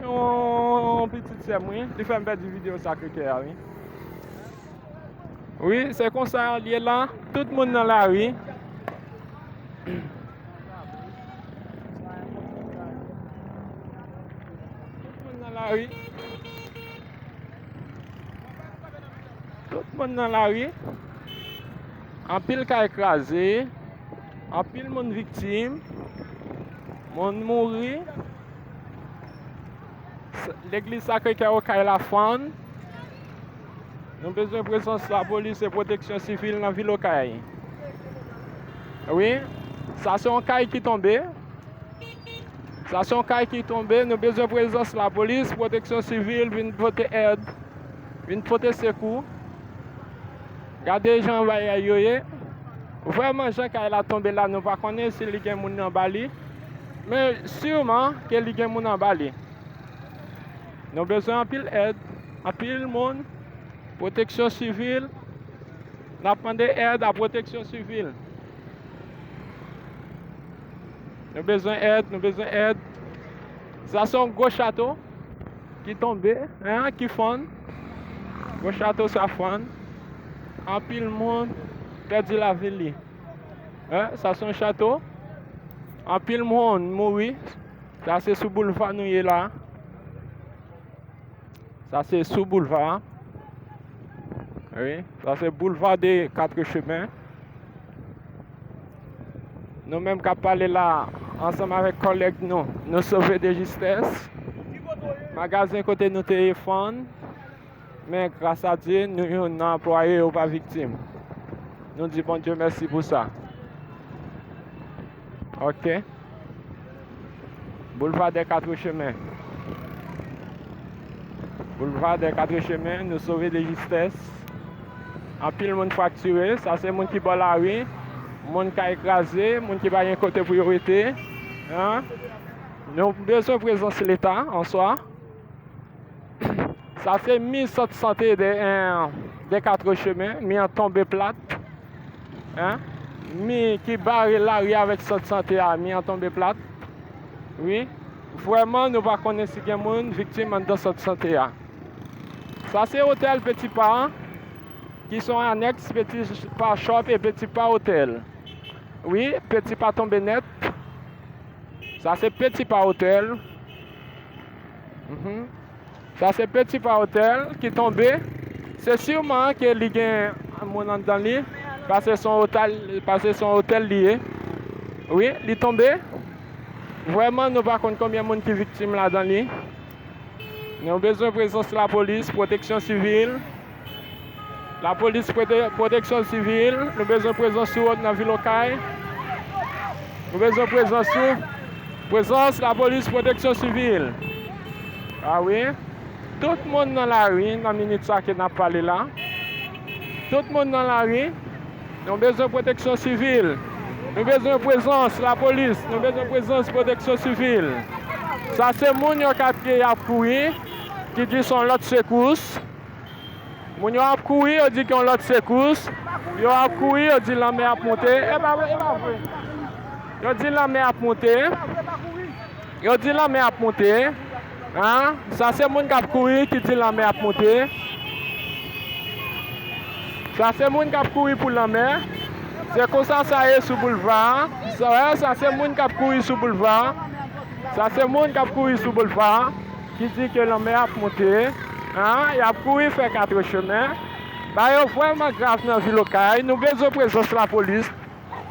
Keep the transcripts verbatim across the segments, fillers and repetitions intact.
Yon pitit sè m, wi. Li fè m pèdi videyo Sakre Kè a, wi. Wi, se konsa l ye la. Tout moun nan lari. Tout moun nan lari. Tout moun nan lari. Anpil kay kraze. Anpil moun viktim. Moun mouri. S-, legliz Sakre Kè Okay la fann. Nou bezwen prezans lapolis e pwoteksyon sivil nan vil Okay. Wi, sa se yon kay ki tonbe. Sa se yon kay ki tonbe. Nou bezwen prezans lapolis, pwoteksyon sivil, vin pote èd, vin pote sekou. Gade jan bagay yo ye. Vrèman, jan kay la tonbe la, nou pa konnen si li gen moun anba li. Men siman ke li gen moun anba li. Nou bezwen anpil èd, anpil moun, pwoteksyon sivil. N ap mande èd a pwoteksyon sivil. Nou bezwen èd, nou bezwen èd. Sa se yon gwo chato ki tonbe, en, ki fann. Gwo chato sa fann. Anpil moun pèdi lavi li. En, sa se yon chato. Anpil moun mouri. Sa se sou boulva nou ye la. Sa se sou boulva. Wi, sa se boulva de Quatre Chemins. Nou menm k ap pale la, ansanm avèk kòlèg nou, nou sove de jistès. Magazen kote nou te ye fann, men gras a Dye, nou youn nan anplwaye yo pa viktim. Nou di Bondye mèsi pou sa. Ok. Boulevard des Quatre Chemins. Boulevard des Quatre Chemins, nou sove de jistès. Anpil moun fraktire, sa se moun ki bò lari, moun kay kraze, moun ki pa gen kote pou yo rete. An? Nou bezwen prezans Leta an swa. Sa se mi sant sante de, eh, de Quatre Chemins, mi an tonbe plat. Hein? Mi ki bare lari avèk sant sante a, mi an tonbe plat. Wi. Vrèman, nou pa konnen si gen moun viktim anndan sant sante a. Sa se otèl Petit Pas, ki se yon anèks Petit Pas Shop e Petit Pas Hotel. Wi, Petit Pas tonbe nèt. Sa se Petit Pas Hotel. Mhm. Sa se Petit Pas Hotel ki tonbe. Se siman ke li gen moun anndan li, paske se yon otèl, paske se yon otèl li ye. Wi, li tonbe. Vrèman, nou pa konn konbyen moun ki viktim ladan li. Nou bezwen prezans lapolis, pwoteksyon sivil. Lapolis, pwote-, pwoteksyon sivil, nou bezwen prezans nou nan vil Okay. Nou bezwen prezans nou. Prezans lapolis, pwoteksyon sivil. A wi. Tout moun nan lari nan minit sa ke n ap pale la. Tout moun nan lari. Nou bezwen pwoteksyon sivil. Nou bezwen prezans lapolis. Nou bezwen prezans pwoteksyon sivil. Sa se moun yo k ap, k ap kouri, ki di se yon lòt sekous. Moun yo ap kouri, yo di gen yon lòt sekous. Yo ap kouri, yo di lanmè ap monte. E pa vre, e pa vre. Yo di lanmè ap monte. Yo di lanmè ap monte. An? Sa se moun k ap kouri ki di lanmè ap monte. Sa se moun k ap kouri pou lanmè. Se konsa sa ye sou boulva a. Sa, sa se moun k ap kouri sou boulva a. Sa se moun k ap kouri sou boulva a, ki di ke lanmè ap monte. An? Y ap kouri fè Quatre Chemins. Bagay yo vrèman grav nan vil Okay. Nou bezwen prezans lapolis.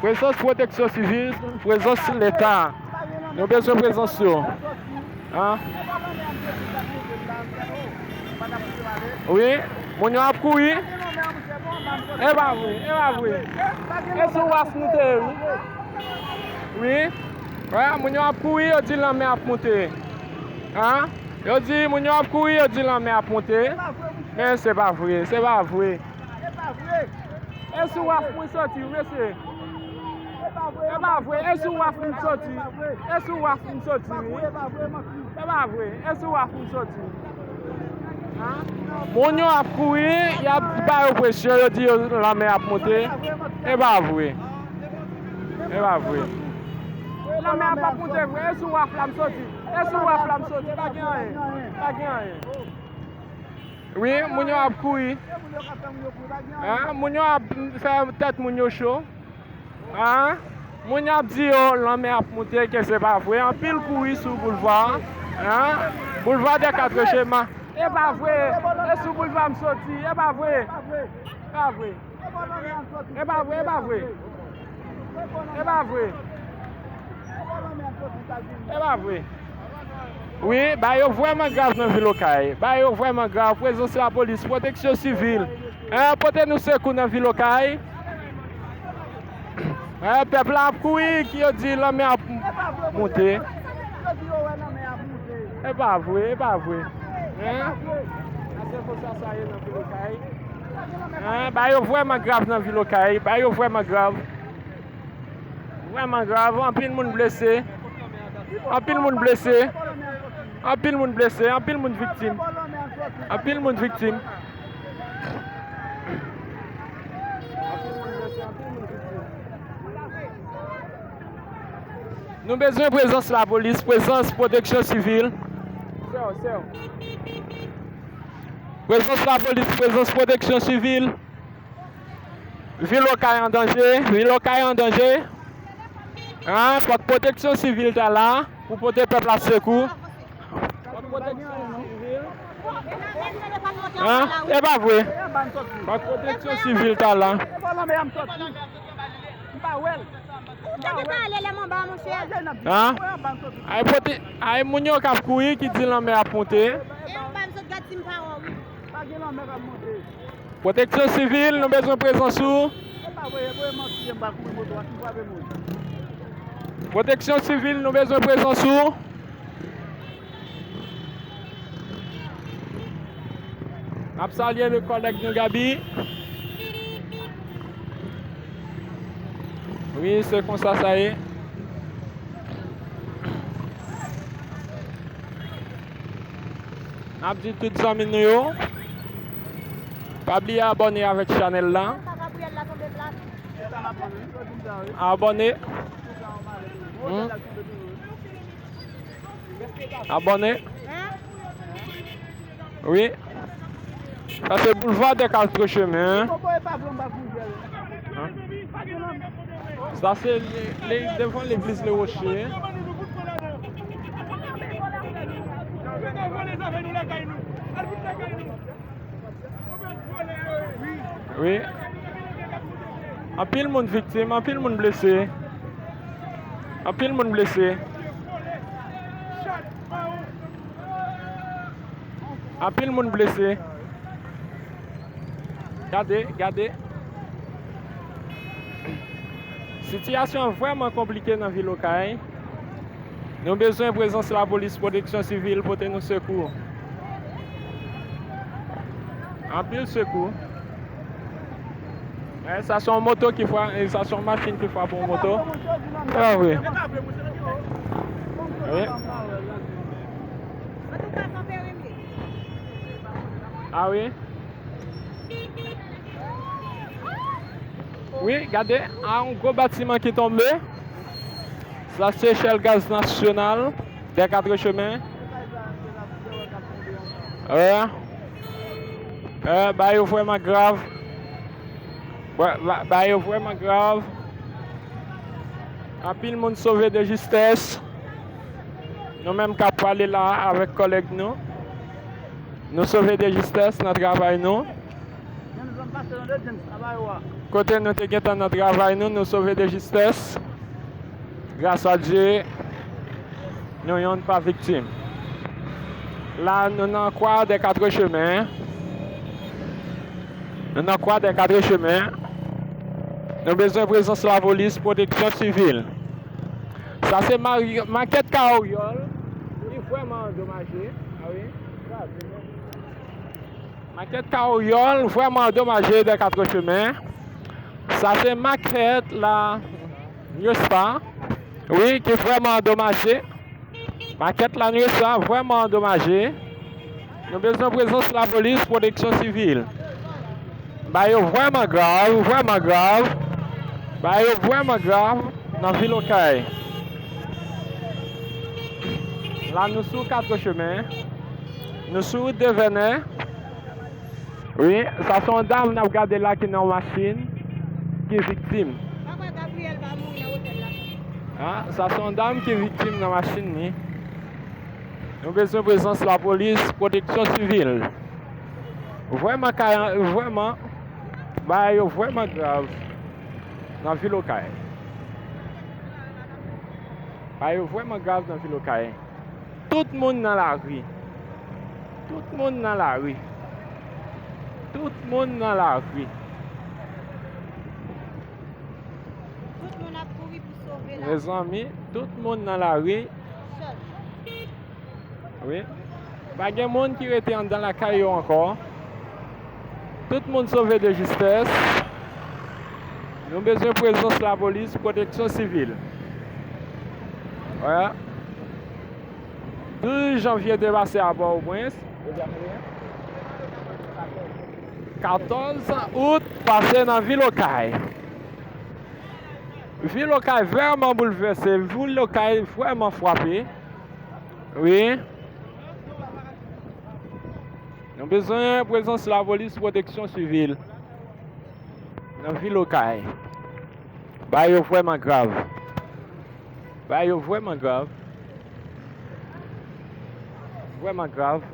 Prezans pwoteksyon sivil, prezans Leta. Nou bezwen prezans yo. An? Wi, moun yo ap kouri. E pa vre, e pa vre. E sou waf nou te ye, wi. Wi. Wè, moun yo ap kouri, yo di lanmè ap monte. An? Yo di, moun yo ap kouri, yo di lanmè ap monte. Men se pa vre, se pa vre. E sou waf mwen soti, mesye. E pa vre, e sou waf mwen soti. E sou waf mwen soti, wi. E pa vre, e sou waf mwen soti. An? Moun yo ap kouri, y ap ba yo presyon, yo di yo lanmè ap monte. E pa vre. E pa vre. Lanmè a p ap moute vre, e sou waf la m soti. E sou waf la m soti, pa gen anyen. Pa gen anyen. Wi, moun yo ap kouri. Hein, moun yo ap fè tèt moun yo cho. Hein? Moun yo ap di yo lanmè ap moute, ke se pa vre. Anpil kouri sou boulva. Hein? Boulevard des Quatre Chemins. E pa vre. E sou boulva m soti. E pa vre. E pa vre. E pa vre, e pa vre. E pa vre. E pa vre. Wi, bagay yo vrèman grav nan vil Okay. Bagay yo vrèman grav. Prezans lapolis, pwoteksyon sivil. Hein, pote nou sekou nan vil Okay. Hein, pèp la ap kouri, ki yo di lanmè ap moute. E pa vre, e pa vre. Hein? Sa se konsa sa ye nan vil Okay. Hein, bagay yo vrèman grav nan vil Okay. Bagay yo vrèman grav. Vrèman grav. Anpil moun blese. Anpil moun blese. Anpil moun blese. Anpil moun viktim. Anpil moun viktim. Nou bezwen prezans lapolis, prezans pwoteksyon sivil. Prezans lapolis, prezans pwoteksyon sivil. Vil Okay an danje, vil Okay an danje. Hein, fòk pwoteksyon sivil ta la pou pote pèp la sekou. Fòk pwoteksyon sivil. Hein? E pa vre. Fòk pwoteksyon sivil ta la. Hein? Ay, pote, ay, moun yo k ap kouri ki di lanmè ap moute. Pwoteksyon sivil, nou bezwen prezans ou. Pwoteksyon sivil, nou bezwen prezans ou. N ap salye le kòlèg nou Gaby. Wi, se konsa sa ye. N ap di tout zanmi nou yo, pa bliye abòne avèk chanèl la. Abòne. Hmm. Abòne. Wi. Sa se Boulevard des Quatre Chemins. Hein? Sa se le, le, devan legliz Le Rocher. Wi. Anpil moun viktim, anpil moun blese. Anpil moun blese. Anpil moun blese. Gade, gade. Sitiyasyon an vrèman konplike nan vil Okay. Nou bezwen prezans lapolis, pwoteksyon sivil pote nou sekou. Anpil sekou. Eh, sa se yon moto ki fra-, eh, sa se yon machin ki frape yon moto. Ah wi. Wi. Ah wi. Wi, gade, a yon gwo batiman ki tonbe. Sa se Shell Gaz Nasyonal des Quatre Chemins. Wè. Wè, bagay yo vrèman grav. Wè, ba-, bagay yo vrèman grav. Anpil moun sove de jistès. Nou menm k ap pale la avèk kòlèg nou. Nou sove de jistès nan travay nou. Kote nou te gentan nan travay nou, nou sove de jistès. Gras a Dye, nou yonn pa viktim. La, nou nan Kwa dè Katrè Chemen. Nou nan Kwa dè Katrè Chemen. Nou bezwen prezans lapolis, pwoteksyon sivil. Sa se mari-, makèt Kaworyòl ki vrèman andomaje. A wi. Makèt Kaworyòl vrèman andomaje dè Katrè Chemen. Sa se makèt la Nyespa, wi, ki vrèman andomaje. Makèt la Nyespa vrèman andomaje. Nou bezwen prezans lapolis, pwoteksyon sivil. Bagay yo vrèman grav, vrèman grav. Bagay yo vrèman grav nan vil Okay. La, nou sou Katrechemen. Nou sou wout de Vènè. Wi, sa se yon dam n ap gade la ki nan yon machin, ki viktim. Papa Gabriel pa mouri nan otèl la. Ah, sa se yon dam ki viktim nan machin li. Nou bezwen prezans lapolis, pwoteksyon sivil. Vrèman, ka, vrèman, bagay yo vrèman grav nan vil Okay. Bagay yo vrèman grav nan vil Okay. Tout moun nan lari. Tout moun nan lari. Tout moun nan lari. Tout moun ap kouri pou sove lavi. Mezanmi, tout moun nan lari. Wi. Pa gen moun ki rete anndan lakay yo ankò. Tout moun sove de jistès. Nou bezwen prezans lapolis, pwoteksyon sivil. Wè. Douz janvye te pase a Pòtoprens. Katòz out pase nan vil Okay. Vil Okay vrèman boulvèse. Vil Okay vrèman frape. Wi. Nou bezwen prezans lapolis, pwoteksyon sivil nan vil Okay. Bagay yo vrèman grav. Bagay yo vrèman grav. Vrèman grav.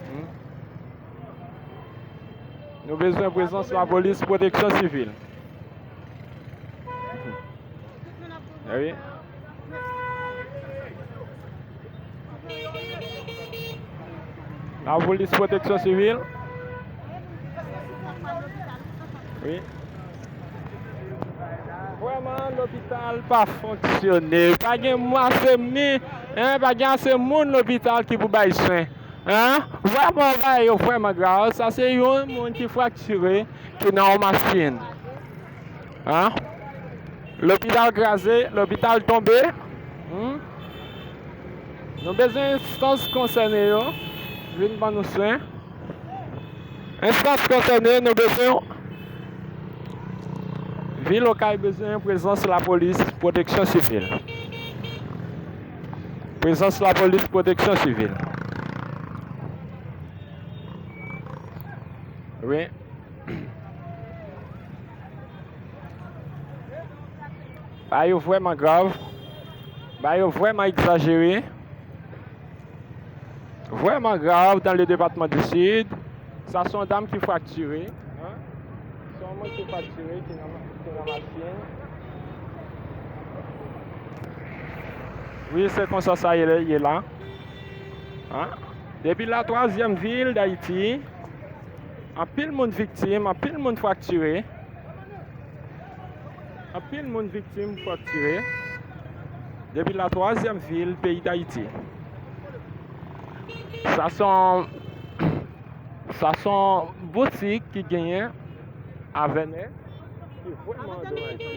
Hmm. Nou bezwen prezans lapolis, pwoteksyon sivil. Wi. Lapolis, pwoteksyon sivil. Wi. Vrèman, lopital pa fonksyone. Pa gen ase mi, en, pa gen ase moun lopital ki pou bay swen. En, vrèman, bagay yo vrèman grav. Sa se yon moun ki fraktire, ki nan yon machin. An? Lopital kraze, lopital tonbe. Hmm? Nou bezwen enstans konsène yo vin ban nou swen. Enstans konsène, nou bezwen. Vil Okay bezwen prezans lapolis, pwoteksyon sivil. Prezans lapolis, pwoteksyon sivil. Wi. Bagay yo vrèman grav. Bagay yo vrèman egzajere. Vrèman grav dans le département du Sud. Sa se yon dam ki fraktire. An? Se yon moun ki fraktire, ki nan, ki nan machin. Wi, se konsa sa ye, ye la. An? Depi la twazyèm vil Dayiti, anpil moun viktim, anpil moun fraktire. Anpil moun viktim fraktire. Depi la twazyèm vil peyi Dayiti. Sa se yon, sa se yon boutik ki genyen a Vènè ki vrèman andomaje.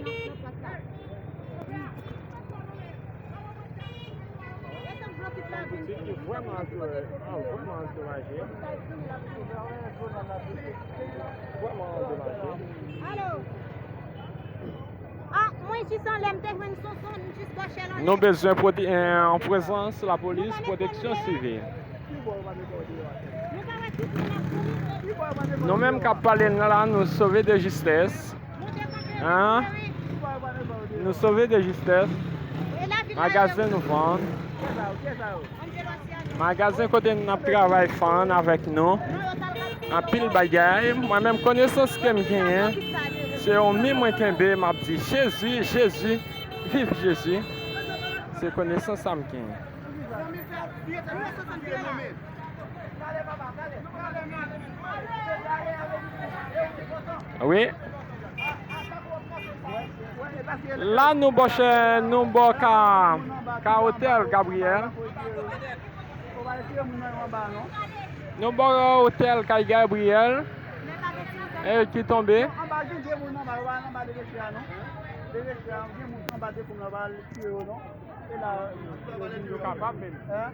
Boutik ki vrèman andomaje. Vrèman andomaje. Ah, mwen jis anlè, m te jwenn Sonson, m jis bò chèn anlè. Nou bezwen pwote-, eh, prezans lapolis, pwoteksyon sivil. Nou menm k ap pale n la, nou sove de jistès. An? Nou sove de jistès. Magazen nou vann. Magazen kote n ap travay fann avèk nou. Anpil bagay. Mwen menm konesans ke m genyen, se yon mi mwen kenbe, m ap di, Jezi, Jezi, viv Jezi. Se konesans sa m genyen. Wi. La nou bò chè, nou bò ka, ka otèl Gabriyèl. Nou bò otèl kay Gabriyèl. E ki tonbe. Yo kapab menm.